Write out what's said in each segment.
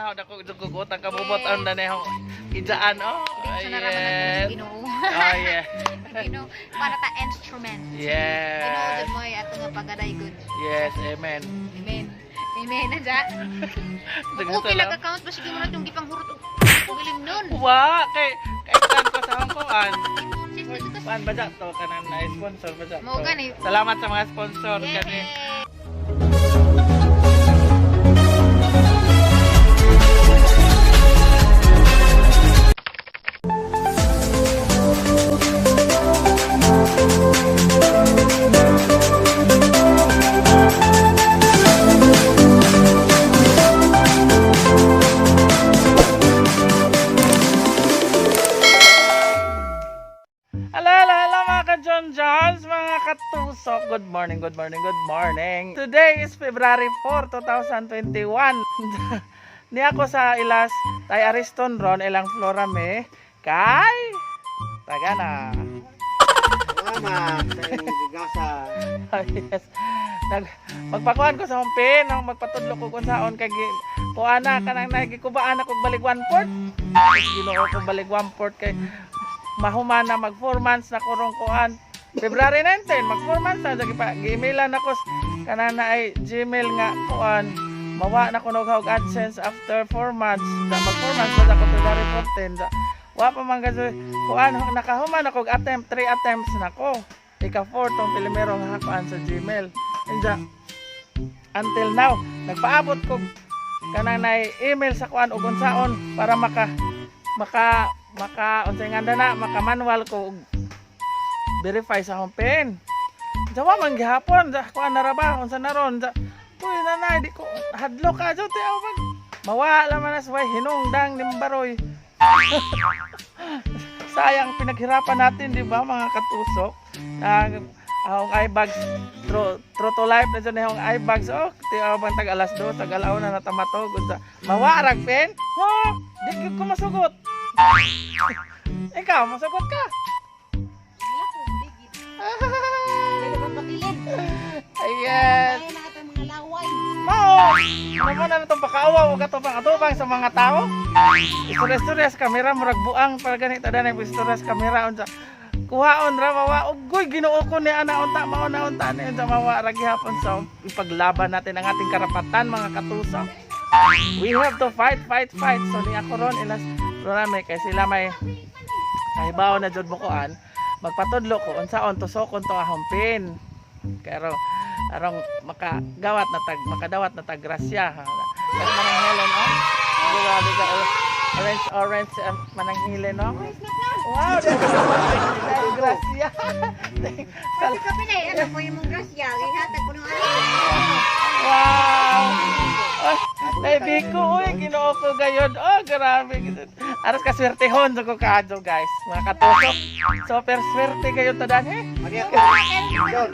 Ho dako jud utang kabubot ang danay ho ijaan oh. Sa naraman natin sa Ginoo. Oh yeah. Ginoo para ta instrument. Ginoo jud mo ay ato nga pagaday good. Yes, amen. Amen. Amen na ja. Daghang Okay salamat. lang account ba sige mo na itong gipanghurot og ilim nun. Wa kay kay kan ko sa Hong Kong an. Sis, sis, sis. Kuan ba ja to kanang na sponsor ba ja to? Mao gani. Salamat sa mga sponsor kani. Yay! Hello, hello, hello mga ka-John Johns, mga katusok. Good morning, good morning, good morning. Today is February 4, 2021. Ni ako sa ilas tay Ariston ron ilang Flora me kay Tagana. Salamat sa inyong gigasa. Oh, yes. Magpakuan ko sa humpin, nang magpatudlo ko kung saon kay kuan na kanang nagikubaan ako balik one port. Ginoo ko balik one port kay mahumana mag 4 months na kurong kuan. February 19, mag 4 months na jagi pa gi-emailan ako kanang na ay Gmail nga kuan. Mawa na kuno og AdSense after 4 months. Da, mag 4 months na ako February 14. Da, wa pa man kasi kuan nakahuman ako og attempt, 3 attempts na ko. Ika 4 tong pilimero nga hakuan sa Gmail. Inja until now nagpaabot ko kanang nay email sa kuan og unsaon para maka maka maka unsay nga na maka manual ko og verify sa akong PIN. Jawa man gihapon, ja kuan na ra ba unsa na ron? Ja, uy nanay di ko hadlo ka jud ti aw pag mawala man as way hinungdang nimbaroy. Sayang pinaghirapan natin, di ba mga katusok? Ang akong eye bags true, true to life na dyan akong eye bags. Oh, ti aw bang tag alas 2, tag alauna na tamatog unsa. Mawarag pen? Ha? Di gyud ko masugot. Ikaw, masugot ka. Ayan. Mao! Ano na itong pakaawa o katubang atubang sa mga tao? Istorya-istorya sa kamera, murag buang para ganito na istorya sa kamera unsa. Kuhaon ra mawa ugoy Ginoo ko ni ana unta mao na unta ni unsa mawa ra gihapon sa ipaglaban natin ang ating karapatan mga katusok. We have to fight, fight, fight. So ni ako ron ilas ron may kay sila may kahibaw na jud mo kuan magpatudlo ko unsaon tusokon to ahong pin. Pero arong makagawat na tag makadawat na tag grasya. Pero manang oh. Grabe ka. Oh. Orange orange manang Helen oh. Wow, dahil grasya. Kasi ka pinay, ano po yung mong grasya, gihatag ko ng ano. Wow. Oh, ay, ko, uy, Ginoo ko gayon. Oh, grabe. Aras ka swertehon sa ko kaadyo, guys. Mga katusok. Super swerte kayo tadan, eh. Maria ko. John.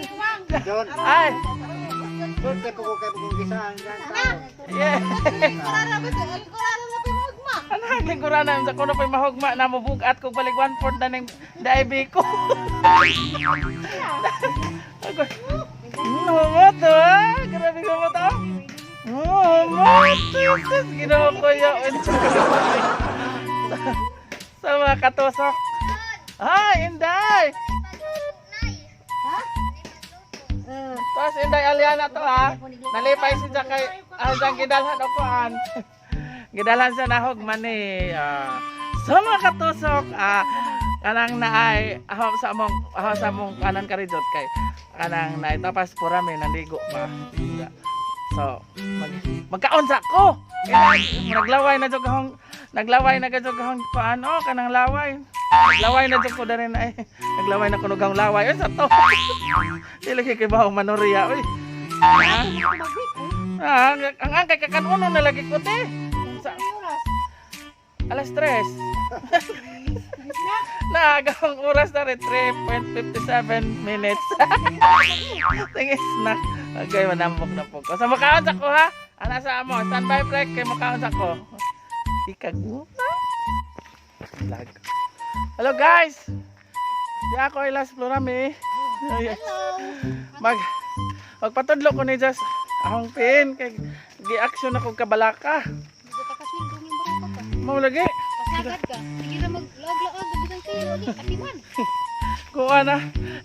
John. Ay, Swerte po ko kay kung gisaan dyan tao. yeah. Kurara ba sa kurara na pa yung magma? Ano ang lingkuranan sa kuno pa'y mahugma na mabugat ko balik one fourth na ng daibi ko. Humot ah! Grabe humot ah! Humot! Jesus! Ginawa ko yun. Sa mga katusok. Ay, Inday! Tapos Inday Aliana to ha. Nalipay si kay ah, gidalhan o kuan. Gidalhan sa nahog man eh. Ah, sa mga katusok, ah, kanang naay aho sa among kanan karidot kay kanang naay tapas pura may nandigo pa. So, magkaon sa ko. Kaya, naglaway na jud akong naglaway na jud akong paano kanang laway. Naglaway na jud ko diri na eh. Naglaway na kuno gang laway. Uy, sa to. Dili kay kibaw manuriya oy. Ah, ah, ang angkay kakanuno na lagi ko te. Sa alas 3. Naagawang oras na rin, 3.57 minutes. Tingis na. Okay, manambok na po ko. Sa mukhaon sa ko ha. Ana sa amo, standby break kay mukhaon sa ko. Ikaguma. Vlog. Hello guys. Di ako ilas Florami. Hello. Magpatudlo ko ni Just akong pin kay gi-action ako kabalaka. Dito ka kasweldo. Mao lagi. Pasagad ka. Sige ra maglaag-laag bisan kayo lagi atiman. Kuha na,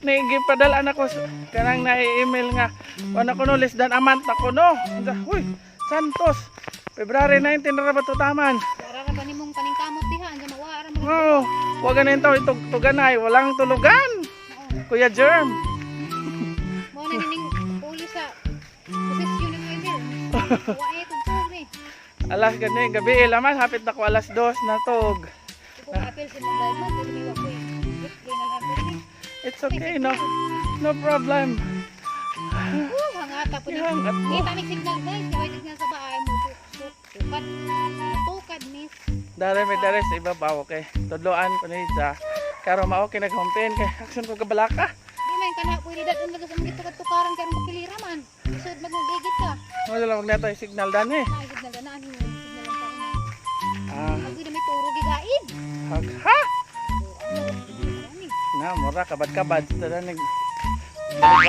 naigipadala na ko kanang na-email nga kuha na ko no, less than a month ako no. Uy, Santos, February 19 na ra ba to taman? Ara ra ba nimong paningkamot diha ang mawa ra mo. Oo, wag ganin to itugtuganay, walang tulugan. Kuya Germ. Mo na nining uli sa posisyon ni Kuya Jer. Wa eh tugtog ni. Alas gani, gabi eh, laman, hapit na ko alas 2 na tog. Di ko apel sa mong live man pero may wa koy. Apel ni. It's okay, no? No problem. Hangata po ni. Hangat mo. Kita mig signal, guys, kay signal sa bahay mo tukad. Tukad miss. Dare may dare sa ibabaw, okay. Tudloan ko ni Ja. Karo mao kay naghumpin kay action ko kabalaka. Di man kana pwede dadon lagas ang gitukad-tukaran karon pakilira man. Isod magugigit ka. Wala lang na tayo signal dan eh. Na signal na ano yung signal lang sa una. Ah, Pag na may turo gigaid. hag ha. Ani. Na mura kabad-kabad sa nag 1/4. Ah,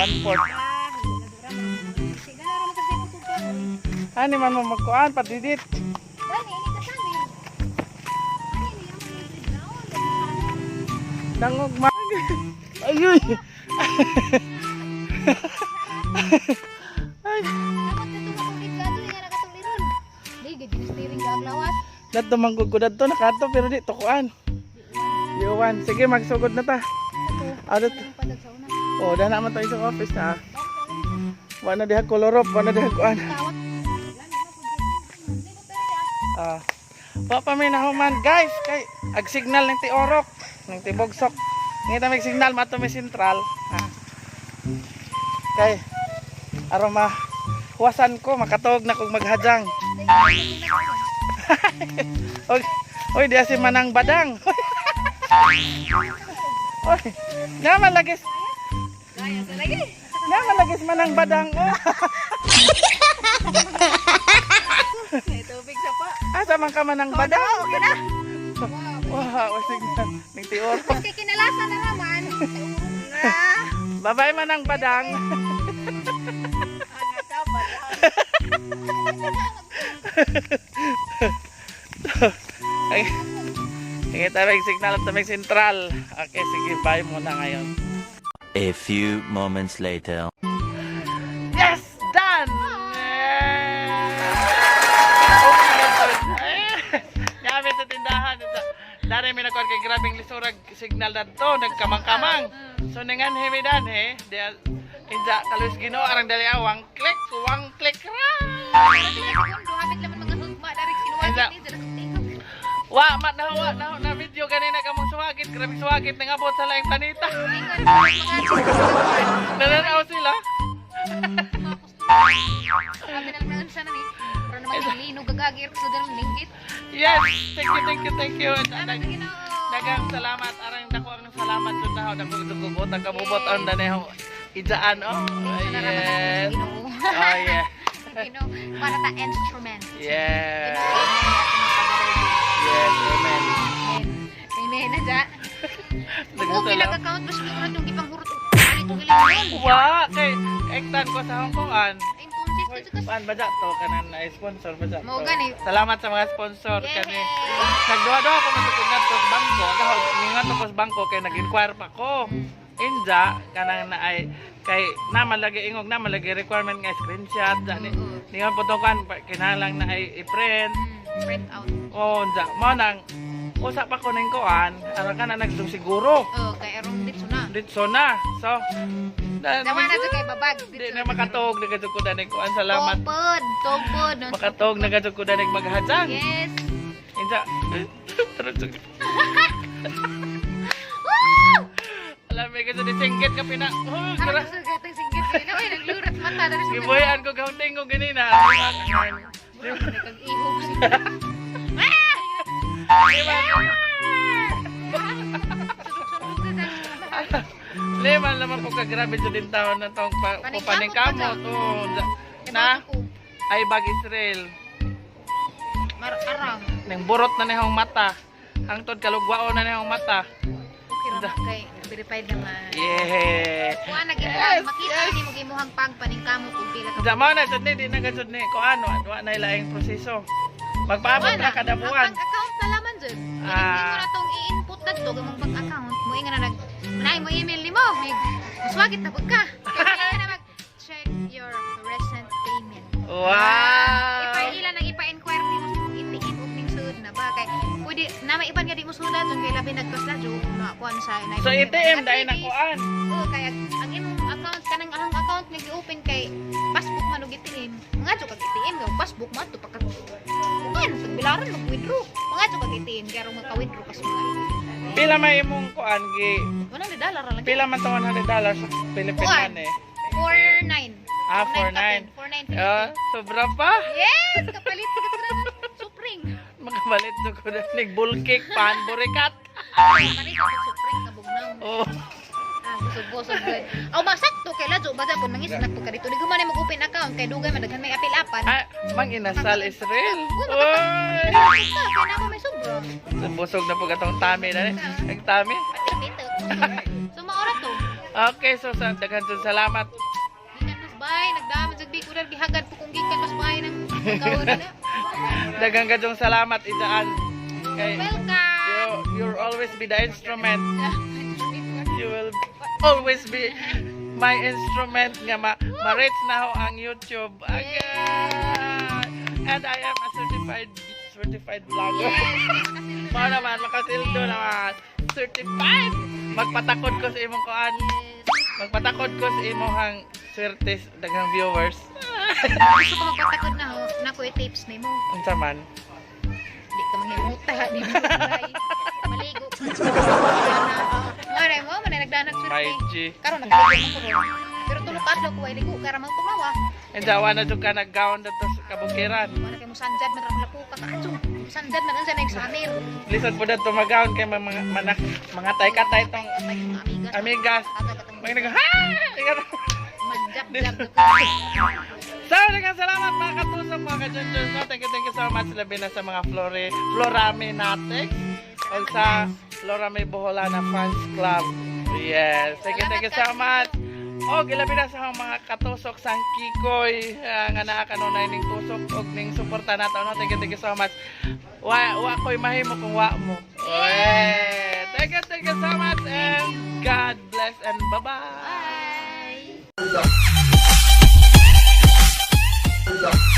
dura man. Signal ra man kasi kung tugka. Ani man mo magkuan padidit. Dani ini ka saan eh. Ani ni ang mga ground. Dangog mag. Ayuy. Ay, Dapat na tumutulid ka doon, nga nakatuliron. Di, gid steering ka ang lawas. dadto manggug ko dadto nakato pero di tukuan. Yuan, sige magsugod na ta. Ito, Ah, ano yung padag sa una? Oh, dana man tayo sa office na. Wa na diha kolorop, wa na diha kuan. Tawag. Ah. Wa pa may nahuman, guys, kay ag signal ng tiorok, ng tibogsok. Ngita may signal mato may sentral. Ah. Kay aron ma huwasan ko makatuog na kog maghajang. Oy, oy diha si Manang Badang. Oy, naman lagi. Naman lagi si Manang Badang. Oh. May tubig sa pa. Asa man ka Manang Badang? Okay na. Wow, signal ng tiorok. Kay kinalasan na naman. Ah. Bye-bye, Manang Badang. Angat ka, badang. Ay, sige, tayo signal at may sentral. Okay, sige, bye muna ngayon. A few moments later. Yes! Done! Yes! Okay na to. Gamit sa tindahan. Dari may nakuha kay grabing lisurag signal na to. Nagkamang-kamang. So, ningan hemi dan he. Diya, inja, kalus ginoo, arang dali awang click, wang click ra. Segundo, hapit laman mga hugma, dari sinuwagit ni, dala sa tingog. Wa, ma, na, wa, na, na video ganina kamong suwagit. Grabing suwagit, nangabot sa laing planeta. Ingon, mga Nananaw sila. Sabi na lang siya nami. Pero naman yung linog gagagir sa ganang linggit. Yes! Thank you, thank you, thank you. Ano na ginoo? Daghang salamat, arang dako ang salamat jud na dako dugubot ang kabubot ang daneho ijaan oh. Sa naraman ako sa Yes. Ginoo. Oh yeah. Sa Ginoo, para ta instrument. Yes. Ginoo, Yes, amen. Amen na dya. Daghang Okay lang salamat. account, basta yung yung gipanghurot. Ulit ulit yun. Wa kay ektan ko sa Hong Kongan. Entonces, kasi Kuan ba to kanan na sponsor ba to? Mao gani. Salamat sa mga sponsor Yay! kani. Nagduha-duha ko man sa ngadto sa bangko. Gahod ngadto ko sa bangko kay nag-inquire pa ko. Inja kanang na ay kay naman lagi ingog naman lagi requirement nga screenshot dani. Ni nga potokan kinahanglan na ay i-print. Print out. O unja mo nang usa pa ko ning kuan aron ka na nagdung siguro. Oh, kay arong ditso na. Ditso na. So Dawa na sa kay babag. Di na makatuog na ko dani kuan. Salamat. Tupod, tupod. Makatuog na ko dani maghajang. Yes. Inja. Pero Alam mo kasi disinggit ka pina. Oh, Arang gra. sa gatang singgit. Ay, naglurat mata. Dari sa Gibuyan ko gahong tingog ganina. Di ba? Nagkag-ihog siya. Di ba? Lima naman po kagrabe sa din taon na taong pa, Paningkamot paningkamot. pa Oo, na ay bag Israel. Mararang. Nang burot na niyang mata. Hangtod kalugwao na niyang mata. Okay ra kay verified naman. Yeah. Kuha na gimuhang makita ni mo gimuhang pagpaningkamot ug pila ka. Sa mao na jud ni di na gajud ni ko ano, wa na ilaing proseso. Magpaabot Wala. na kada buwan. Ang bank account na laman dyan. Ah. Hindi mo na tong i-input na to, imong bank account. Mo inga na nag, manay mo email nimo, may maswagit na pud ka. Kaya na mag check your recent payment. Wow! Ipaila nang ipa-inquire nimo sa imong ATM ug ning sud na ba kay pwede na may iban nga di mo sudan dun kay labi nagkasla jo makuan sa na So ATM dahil na kuan. Oo, kaya ang imong account kanang ang account nga gi-open kay passbook man og ATM. Mga kag ATM nga passbook man to pagka kuan tagbilaran mag-withdraw. Mga kag ATM kay aron maka-withdraw ka sa mga ATM. Pila may imong kuan gi $100 ra lang. pila man to $100 sa Philippine Kuan. money? 49. Ah, 49. 49. Ah, sobra pa. Yes, kapalit ka sa supring. Makabalit jud ko na nig bull cake pan burikat. Palit sa supring kabugnaw. Oh. Ah, busog-busog gud. Aw masakto kay ladyo ba pud mangisnak pud ka dito. Di ko man mag-open account kay dugay man daghan may apil-apan. Ah, mang inasal is real. Uy, Oy! Ka, kay na may sobra. So, busog na po atong tummy na ni. Ang tummy. Pati So maora to. Okay, so sa daghan jud salamat. Gikan mas bay, nagdama jud bi kular gihagad po kung gikan mas bay nang kaon na. Daghan kadyong salamat ijaan. Kay Welcome. You'll always be the instrument. You will always be my instrument nga ma-reach na ho ang YouTube. Again. And I am a certified certified vlogger. Mao naman, makasildo naman. Certified! Magpatakod ko sa imong kuan. Magpatakod ko sa imong swerte daghang viewers. Gusto ko magpatakod na ho, na ko i-tips nimo. Unsa man? Di ka manghimuta, di mo try. Maligo. Mare mo, man nagdanag My swerte. G. Karon nakaligo ko ron. Pero tulo ka adlaw ko ay ligo kara man tumawa. Unsa na jud ka nag-gown dito sa kabukiran. Wala kay mo sanjad man ra ko ka kaadyo. Sanjad man unsa na examiner. Lisod po dito mag-gown kay mga mga, mga tay-katay tong Patay mga amigas. amigas. Tagad atong Mga nag ha! Manjab-jab. So, daghang salamat mga katusok, mga kajunjun. No, thank you so much. Labi na sa mga Florami Natics o sa Florami Boholana Fans Club. Yes. Thank you so much. O, ilabi na sa akong mga katusok sang Kikoy nga naa kanunay ning tusok og ning suporta nato. No, thank you so much. Wa ko'y mahimo kung wa mo. Oy. Thank you so much and God bless and bye-bye. Bye.